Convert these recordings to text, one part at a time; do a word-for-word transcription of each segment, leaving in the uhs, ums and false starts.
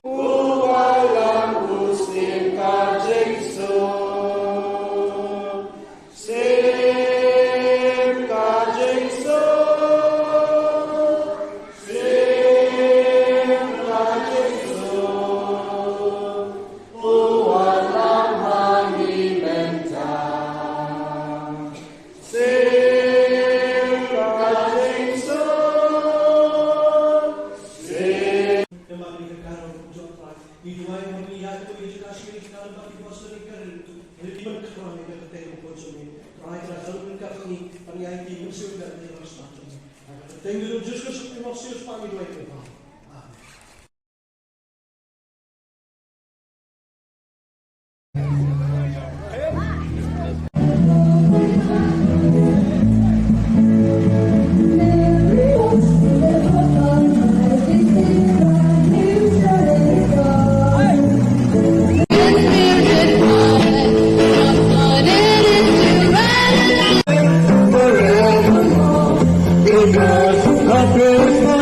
Uwai lang u siem ka jingso. Siem ka jingso. Siem ka jingso. Uwai lang ha ngi mynta. Siem ka jingso. Siem. Namar ngi ka kyrhai ruh jong Trai. Ngi duwai ba ngi ïaid ïa ka jingkyrkhu jong Trai ba ki bor sha ngi ka ri. Ngi ban kyrkhu ïa ka kyrteng kaba jong ngi. Trai ka jong ngi ka ngi ban ïaid ki mynsiem ka ri ba sha jong ngi. Ka kyrteng jong Jisu Khrist ngi duwai kyrpad. Amen.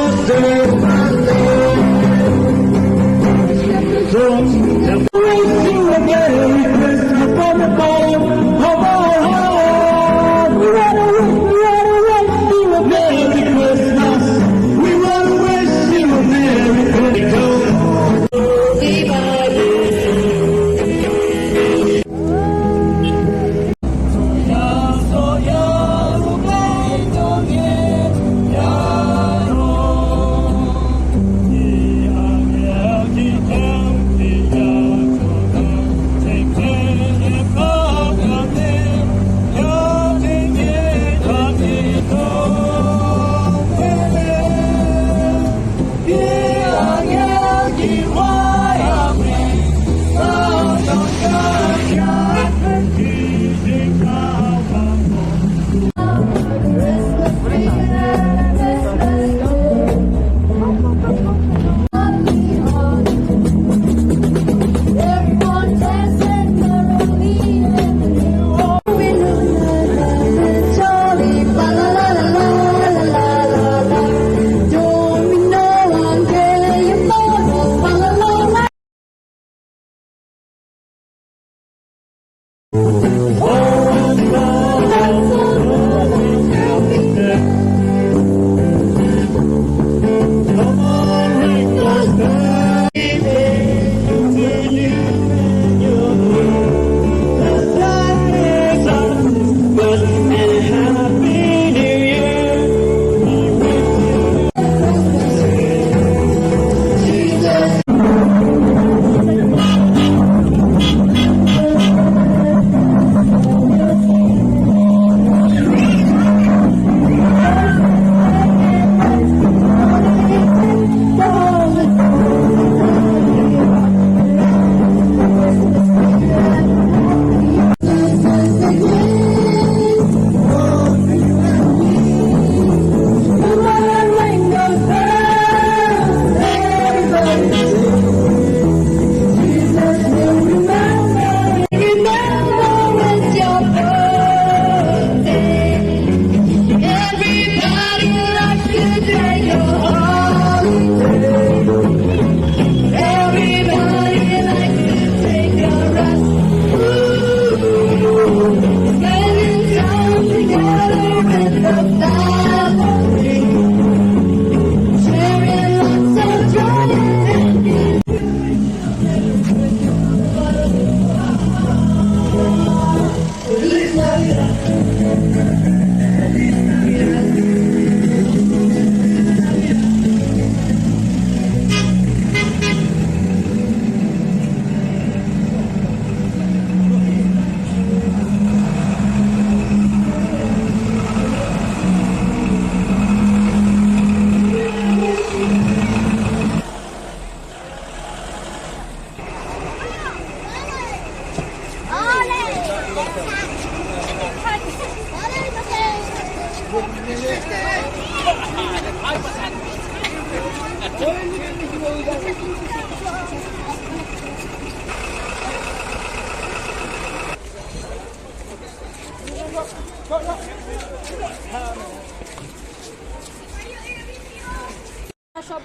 Shop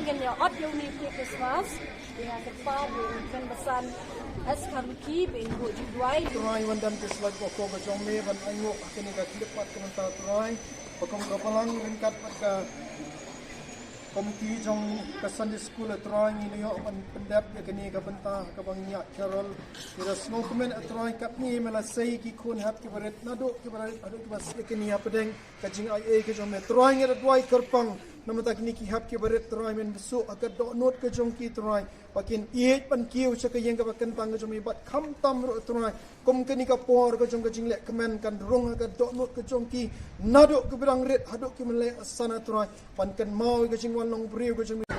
ngin ïa ot ïa une u Krismas. Ïa ka pa u Kren Basan S Kharluki, bin bu ju duwai. Trai, wan dam ki slot boko ka jong me ban ai nguh ha kane ka khyllipmat ka mynta, Trai. Ba kum ka balang ryngkat bad ka komiti jong ka Sunday School, Trai, ngi la ïoh ban pyndep ïa kane ka bynta kaba ngi ïa carol. Ngi la sngewkmen, Trai, katne me la sei ki khun hep ki barit, naduh ki barit haduh ki ba sdang ïa kane hapdeng ka jingai ei ka jong me, Trai. Ngi la duwai kyrpang namar ta kine ki hep ki barit, Trai, men bsuh ha ka dohnud ka jong ki, Trai, ba kin ïeit ban kiew sha ka ïing kaba kyntang ka jong me, bad khamtam ruh, Trai, kum kane ka por ka jong ka jingleh kmen kan rung ha ka dohnud ka jong ki, naduh ki ba dang rit haduh ki mynleh asana, Trai, ban kynmaw ïa ka jingwan long briew ka jong me.